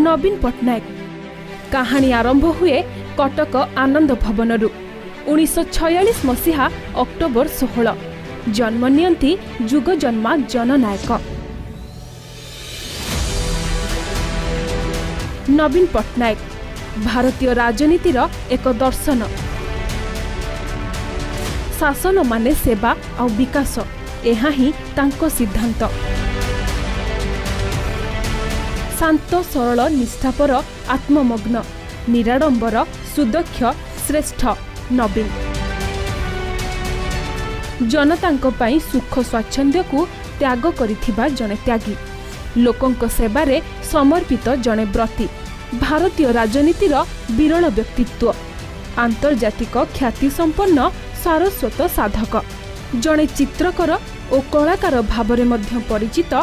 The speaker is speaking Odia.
ନବୀନ ପଟ୍ଟନାୟକ। କାହାଣୀ ଆରମ୍ଭ ହୁଏ କଟକ ଆନନ୍ଦ ଭବନରୁ। 1946 ମସିହା ଅକ୍ଟୋବର 16 ଜନ୍ମ ନିଅନ୍ତି ଯୁଗଜନ୍ମା ଜନନାୟକ ନବୀନ ପଟ୍ଟନାୟକ। ଭାରତୀୟ ରାଜନୀତିର ଏକ ଦର୍ଶନ। ଶାସନ ମାନେ ସେବା ଆଉ ବିକାଶ, ଏହା ହିଁ ତାଙ୍କ ସିଦ୍ଧାନ୍ତ। ଶାନ୍ତ, ସରଳ, ନିଷ୍ଠାପର, ଆତ୍ମମଗ୍ନ, ନିରାଡମ୍ବର, ସୁଦକ୍ଷ, ଶ୍ରେଷ୍ଠ ନବୀନ। ଜନତାଙ୍କ ପାଇଁ ସୁଖ ସ୍ୱାଚ୍ଛନ୍ଦ୍ୟକୁ ତ୍ୟାଗ କରିଥିବା ଜଣେ ତ୍ୟାଗୀ, ଲୋକଙ୍କ ସେବାରେ ସମର୍ପିତ ଜଣେ ବ୍ରତୀ, ଭାରତୀୟ ରାଜନୀତିର ବିରଳ ବ୍ୟକ୍ତିତ୍ୱ, ଆନ୍ତର୍ଜାତିକ ଖ୍ୟାତିସମ୍ପନ୍ନ ସାରସ୍ୱତ ସାଧକ, ଜଣେ ଚିତ୍ରକର ଓ କଳାକାର ଭାବରେ ମଧ୍ୟ ପରିଚିତ।